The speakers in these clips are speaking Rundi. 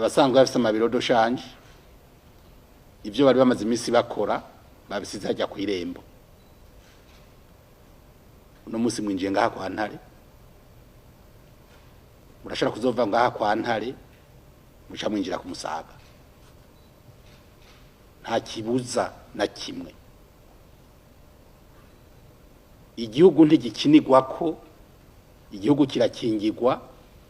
Abasanzwe bafise ama bureaux de change, ivyo bari bamaze iminsi bakora babisize hajya kw'irembo. Uno munsi mwinjiye ngaha kwa Ntare, murashobora kuzova ngaha kwa Ntare muca mwinjira ku Musaga. Nta kibuza na kimwe. Igihugu ntigikinirwako, igihugu kirakingirwa,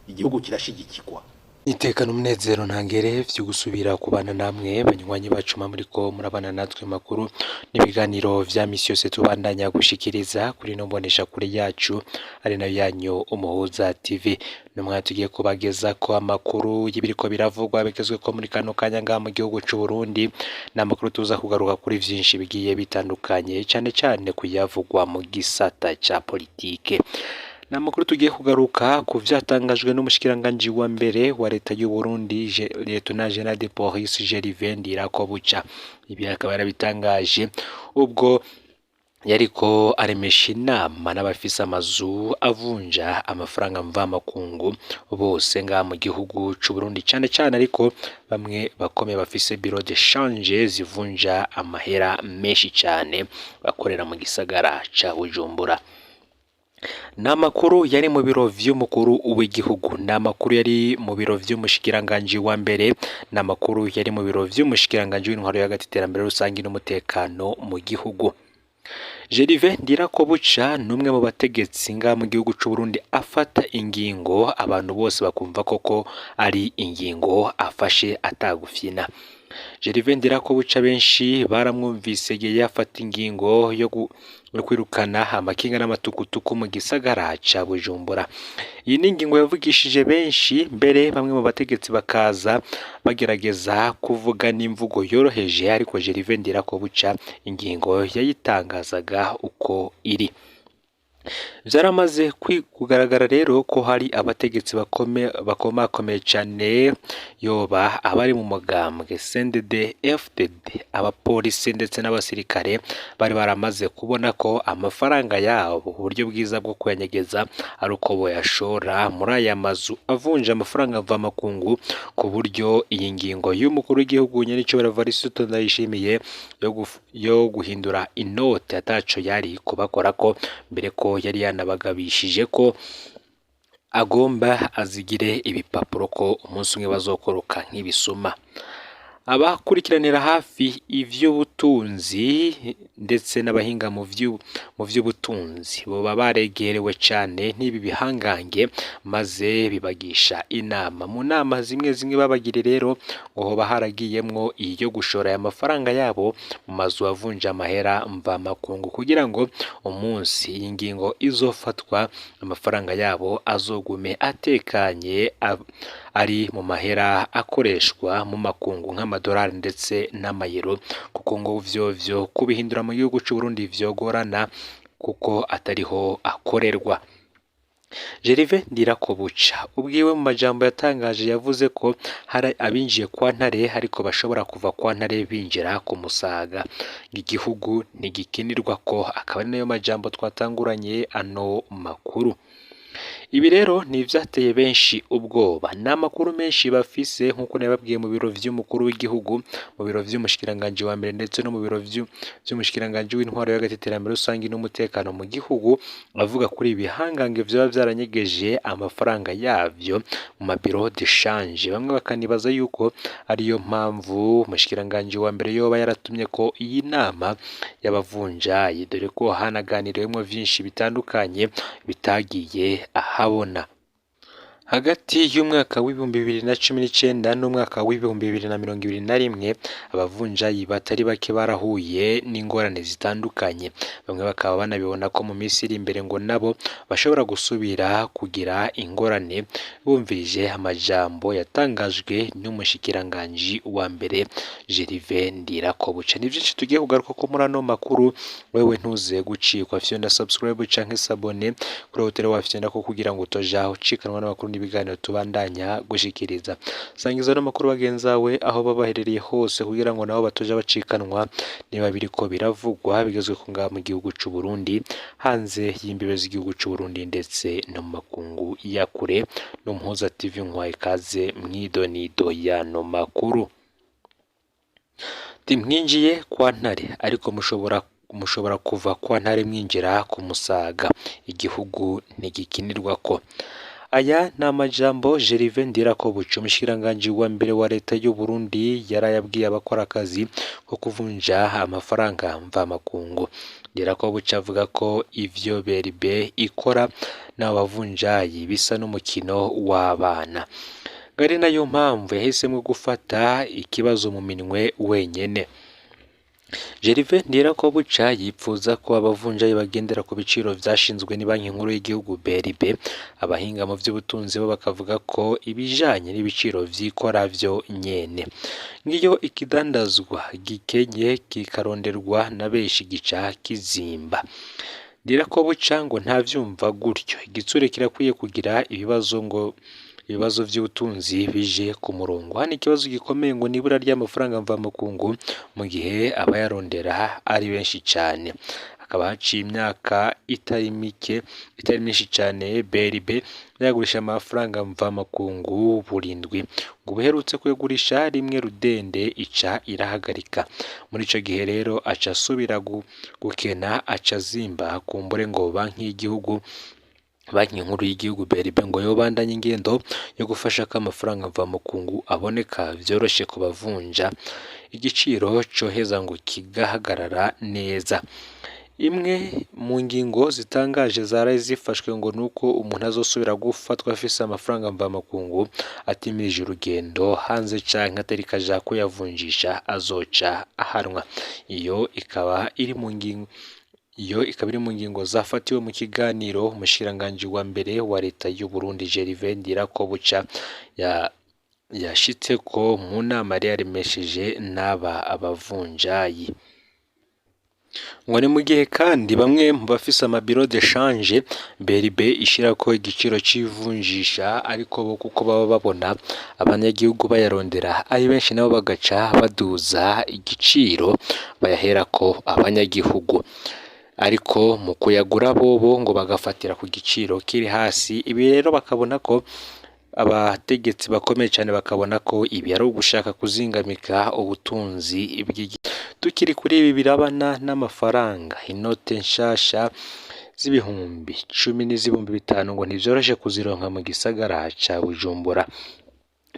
igihugu kirashigikirwa. Iteka n'umunezero ntangere vyo gusubira kubana namwe, banywanyi bacu muriko murabana natwe, makuru n'ibiganiro vya misi yose tubandanya gushikiriza kuri no mbonesha kure yacu, ari nayo yanyu Umuhuza TV. Numwe tugiye kubageza ko amakuru y'ibiriko biravugwa bigezwe ko muri kano kanya ngaha mu gihugu c'u Burundi. N'amakuru tuza kugaruka kuri vyinshi bigiye bitandukanye, cane cane kuyavugwa mu gisata ca politike. Ni amakuru tugiye kugaruka ku vyatangajwe n'umushikiranganji wa mbere wa leta y'u Burundi, Lieutenant General de Police Gervais Ndirakobuca. Ibi akaba yarabitangaje ubwo yariko aremesha inama n'abafise amazu avunja amafaranga mvamakungu bose ngaha mu gihugu c'u Burundi, cane cane ariko bamwe bakomeye bafise bureau de change zivunja amahera menshi cane, bakorera mu gisagara ca Bujumbura. Ni amakuru yari mu biro vy'umukuru w'igihugu, ni amakuru yari mu biro vy'umushikiranganji wa mbere, ni amakuru yari mu biro vy'umushikiranganji w'intwaro yo hagati, iterambere rusangi n'umutekano mu gihugu. Gervais Ndirakobuca ni umwe mu bategetsi ngaha mu gihugu c'u Burundi afata ingingo abantu bose bakumva koko ari ingingo afashe atagufyina. Gervais Ndirakobuca benshi baramwumvise igihe yafata ingingo yo kwirukana amakinga n'amatukutuku mu gisagara ca Bujumbura. Iyi ni ingingo yavugishije benshi, mbere bamwe mu bategetsi bakaza bagerageza kuvuga n'imvugo yoroheje, ariko Gervais Ndirakobuca ingingo yayitangazaga uko iri. Vyaramaze kugaragara rero ko hari abategetsi bakomakomeye cane, yoba abari mu mugambwe CNDD FDD, abapolisi ndetse n'abasirikare, bari baramaze kubona ko amafaranga yabo uburyo bwiza bwo kuyanyegeza ari uko boyashora muri aya mazu avunja amafaranga mvamakungu, ku buryo iyi ngingo y'umukuru w'igihugu nyenicubahiro Evariste Ndayishimiye yo guhindura inote ataco yari kubakorako, mbere ko yari yanabagabishije ko agomba azigire ibipapuro, ko umunsi umwe bazokoroka nk'ibisuma. Abakurikiranira hafi ivy'ubutunzi ndetse n'abahinga mu vy'ubutunzi boba baregerewe cane n'ibi bihangange, maze bibagisha inama. Mu nama zimwe zimwe babagiriye rero, ngo hoba haragiyemwo iyo gushora aya mafaranga yabo mu mazu avunja amahera mvamakungu, kugira ngo umunsi iyi ngingo izofatwa amafaranga yabo azogume atekanye, ari mu mahera akoreshwa mu makungu nk'amadolari ndetse n'amayero, kuko ngo vyovyo kubihindura mu gihugu c'u Burundi vyogorana kuko atariho akorerwa. Gervais Ndirakobuca ubwiwe mu majambo yatangaje yavuze ko hari abinjiye kwa Ntare ariko bashobora kuva kwa Ntare binjira ku Musaga, igihugu ntigikinirwa ko, akaba ari nayo majambo twatanguranye ano makuru. Ibi rero ni ivyateye benshi ubwoba. Ni amakuru menshi bafise, nk'uko nabibabwiye, mu biro vy'umukuru w'igihugu, mu biro vy'umushikiranganji wa mbere ndetse no mu biro vy'umushikiranganji w'intwaro yo hagati, iterambere rusangi n'umutekano mu gihugu, avuga kuri ibi bihangange vyoba vyaranyegeje amafaranga yavyo mu ma bureau de change. Bamwe bakanibaza yuko ariyo mpamvu umushikiranganji wa mbere yoba yaratumye ko iyi nama y'abavunjayi, dore ko hanaganiriwemwo vyinshi bitandukanye bitagiye ahabona. Hagati y'umwaka w'2019 n'umwaka w'2021, abavunjayi batari bake barahuye n'ingorane zitandukanye. Bamwe bakaba banabibona ko mu minsi iri imbere ngo nabo bashobora gusubira kugira ingorane, bumvirije amajambo yatangajwe n'umushikiranganji wa mbere Gervais Ndirakobuca. Ni vyinshi tugiye kugaruka ko muri ano makuru, wewe ntuze gucikwa. Fyonda subscribe canke s'abonner kuri hoteli wafyonda ko kugira ngo utoja ucikanwa n'amakuru. n'ibiganiro tubandanya gushikiriza. Sangiza n'amakuru bagenzawe aho babaherereye hose kugira ngo nabo batoja bacikanwa niba biriko biravugwa bigezwe ku ngaha mu gihugu c'u Burundi, hanze y'imbibe z'igihugu c'u Burundi ndetse no mu makungu ya kure. No Muhuza TV nkwaye ikaze mw'idonido y'ano makuru. Ntimwinjiye kwa Ntare ariko mushobora kuva kwa Ntare mwinjira ku Musaga, igihugu ntigikinirwako. Aya ni amajambo Gervais Ndirakobuca, umushikiranganji wa mbere wa leta y'u Burundi yarayabwiye abakora akazi ko kuvunja amafaranga mvamakungu. Ndirakobuca avuga ko ivyo BRB ikora n'abavunjayi bisa n'umukino w'abana, ngo ari nayo mpamvu yahisemwo gufata ikibazo mu minwe wenyene. Gervais Ndirakobuca yipfuza ko abavunjayi bagendera ku biciro vyashinzwe n'ibanki nkuru y'igihugu BRB. Abahinga mu vy'ubutunzi bo bakavuga ko ibijanye n'ibiciro vyikora vyo nyene, ngiyo ikidandazwa gikenye kikaronderwa na benshi gica kizimba. Ndirakobuca ngo ntavyumva gutyo, igitsure kirakwiye kugira ibibazo ngo ibibazo vy'ubutunzi bije ku murongo. Hano ikibazo gikomeye ngo nibura ry'amafaranga mvamakungu mu gihe abayarondera ari benshi cane. Hakaba haciye imyaka itari mike itari myinshi cane BRB yagurisha amafaranga mvamakungu burindwi, ngo ubuherutse kuyagurisha rimwe rudende ica irahagarika. Muri ico gihe rero aca asubira gukena, aca azimba. Kumbure ngo banki y'igihugu, banki nkuru y'igihugu BRB ngo yobandanya ingendo yo gufasha ko amafaranga mvamakungu aboneka vyoroshe ku bavunja, igiciro coheza ngo kigahagarara neza. Imwe mu ngingo zitangaje zaraye zifashwe ngo nuko umuntu azosubira gufatwa afise amafaranga mvamakungu atimirije urugendo hanze canke atariko aja kuyavunjisha azoca ahanwa. Iyo ikaba iri mu ngingo iyo ikaba iri mu ngingo zafatiwe mu kiganiro umushikiranganji wa mbere wa leta y'u Burundi Gervais Ndirakobuca yashitseko mu nama yari yaremesheje n'aba abavunjayi. Ngo ni mu gihe kandi bamwe mu bafise amabiro de change BRB ishirako igiciro c'ivunjisha, ariko bo kuko baba babona abanyagihugu bayarondera ari benshi nabo bagaca baduza igiciro bayaherako abanyagihugu, ariko mu kuyagura bobo ngo bagafatira ku giciro kiri hasi. Ibi rero bakabona ko abategetsi bakomeye cane bakabona ko ibi ari ugushaka kuzingamika ubutunzi bw'igihugu. Tukiri kuri ibi birabana n'amafaranga, inote nshasha z'ibihumbi 10 n'iz'ibihumbi 5 ngo ntivyoroshe kuzironka mu gisagara ca Bujumbura.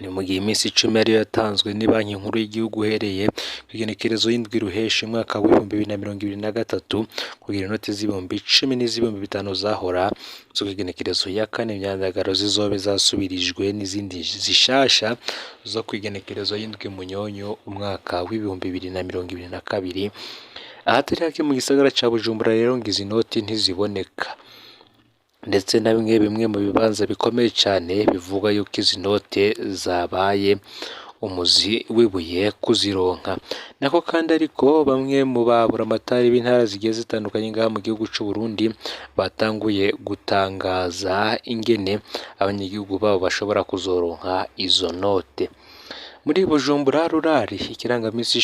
Ni mu gihe iminsi 10 ariyo yatanzwe n'ibanki nkuru y'igihugu uhereye kw'igenekerezo y'indwi ruheshi umwaka w'2023 kugira inote z'ibihumbi 10 n'iz'ibihumbi 5 zahora zo kw'igenekerezo ya kane imyandagaro zizobe zasubirijwe n'izindi zishasha zo kw'igenekerezo y'indwi munyonyo umwaka w'2022. Ahatari hake mu gisagara ca Bujumbura rero ngo izi noti ntiziboneka, ndetse na bimwe mu bibanza bikomeye cane bivuga yuko izi note zabaye umuzi w'ibuye kuzironka. Nako kandi ariko bamwe mu baburamatari b'intara zigiye zitandukanye ngaha mu gihugu c'u Burundi batanguye gutangaza ingene abanyagihugu babo bashobora kuzoronka izo note. Muri Bujumbura rurari ikirangamisi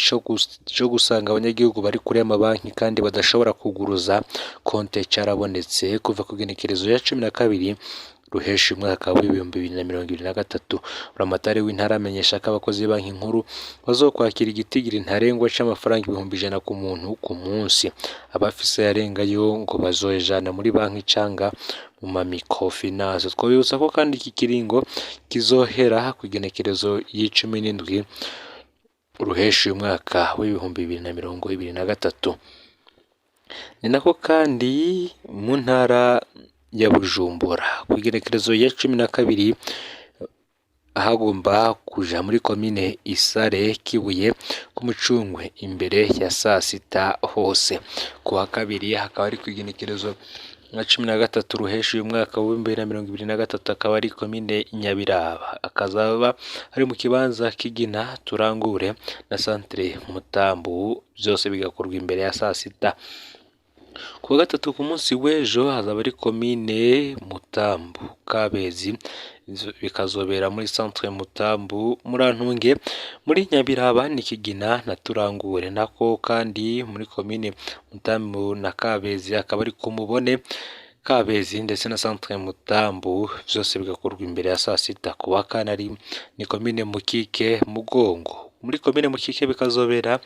co gusanga abanyagihugu bari kure y'amabanki kandi badashobora kuguruza konte carabonetse kuva ku genekerezo ya 12 ruheshi umwaka w'2023. Buramatari w'intara amenyesha ko abakozi b'banki nkuru bazokwakira igitigiri ntarengwa c'amafaranga 100,000 ku muntu ku munsi. Abafise ayarengayo ngo bazoyajana muri banki canga mu ma microfinance. Twobibutsa ko kandi iki kiringo kizohera kw'igenekerezo y'17 ruheshi umwaka w'2023. Ni nako kandi mu ntara ya Bujumbura kw'igenekerezo ya 12 hagomba kuja muri komine Isare Kibuye ku Mucungwe imbere ya saa sita hose. Ku wa kabiri hakaba ari kw'igenekerezo nka 13 ruheshi uyu mwaka w'2023 akaba ari komine Nyabiraba, akazaba ari mu kibanza Kigina Turangure na centre Mutambu, byose bigakorwa imbere ya saa sita. Ku wa gatatu ku munsi w'ejo hazaba ari komine Mutambu Kabezi, bikazobera muri centre Mutambu Murantunge, muri Nyabiraba ni Kigina na Turangure, nako kandi muri komine Mutambu na Kabezi akaba ari ku Mubone Kabezi ndetse na centre Mutambu, vyose bigakorwa imbere ya saa sita. Ku wa kane ari ni komine Mukike Mugongo, muri komine Mukike bikazobera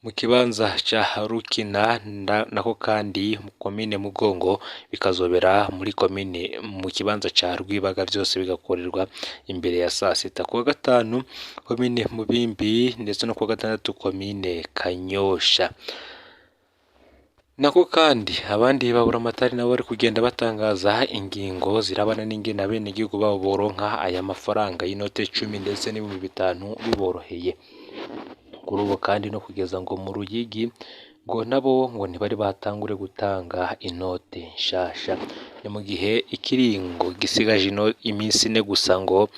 mu kibanza ca Rukina, nako kandi mu komine Mugongo bikazobera muri komine mu kibanza ca Rwibaga, vyose bigakorerwa imbere ya saa sita. Ku wa gatanu komine Mubimbi ndetse no ku wa gatandatu komine Kanyosha. Nako kandi abandi baburamatari nabo bari kugenda batangaza ingingo zirabana n'ingene abenegihugu babo boronka aya mafaranga y'inote 10 ndetse n'5,000 biboroheye. Kuri ubu kandi no kugeza ngo mu Ruyigi ngo nabo ngo ntibari batangure gutanga inote nshasha, ni mu gihe ikiringo gisigaje iminsi ine gusa, ngo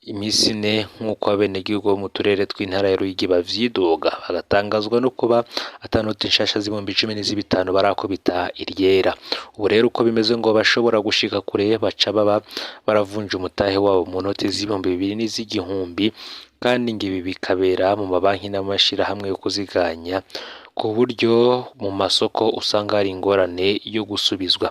iminsi ine nk'uko abenegihugu bo mu turere tw'intara ya Ruyigi bavyidoga, bagatangazwa no kuba ata noti nshasha z'10,000 n'iz'ibitanu barakubita iryera. Ubu rero uko bimeze ngo bashobora gushika kure baca baba baravunja umutahe wabo mu noti z'2,000 n'iz'igihumbi, kandi ngo ibi bikabera mu mabanki n'amashirahamwe yo kuziganya, ku buryo mu masoko usanga hari ingorane yo gusubizwa.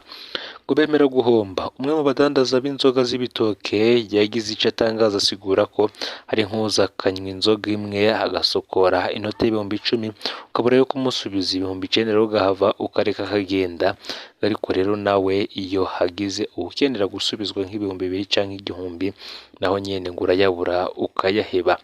Ngo bemera guhomba. Umwe mu badandaza b'inzoga z'ibitoke yagize ico atangaza, asigura ko hari nk'uza akanywa inzoga imwe agasokora inote y'10,000, ukabura yo kumusubiza 9,000 rero ugahava ukareka akagenda. Ariko rero nawe iyo hagize uwukenera gusubizwa nk'ibihumbi 2 canke 1,000, naho nyene ngo urayabura ukayaheba.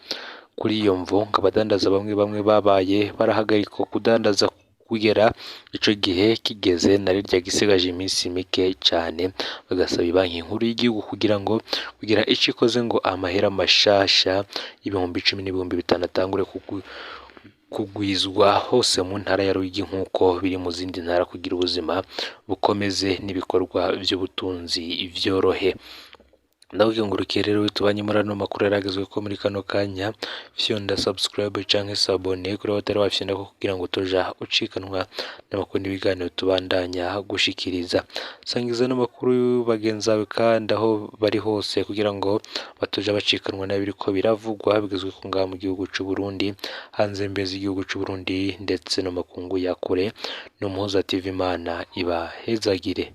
Kuri iyo mvo ngo abadandaza bamwe bamwe babaye barahagarikwa kudandaza kugera ico gihe kigeze na rirya gisigaje iminsi mike cane, bagasaba Banki Nkuru y'igihugu kugira ngo kugira ico ikoze ngo amahera mashasha y'10,000 n'5,000 atangure kugwizwa hose mu ntara ya Ruyigi nk'uko biri mu zindi ntara, kugira ubuzima bukomeze n'ibikorwa vy'ubutunzi vyorohe. Ndagukengurukiye rero tubanye muri ano makuru yaragezwe ko muri kano kanya, fyonda subscribe canke sabone kuri batari wafyonda ko kugira ngo tuja ucikanwa n'amakuru n'ibiganiro tubandanya gushikiriza. Sangiza n'amakuru bagenzi bawe kandi aho bari hose kugira ngo batoja bacikanwa n'ibiriko biravugwa bigezwe ko ngaha mu gihugu c'u Burundi, hanze mbere z'igihugu c'u Burundi ndetse no makungu ya kure. N'Umuhuza TV, Imana ibahezagire.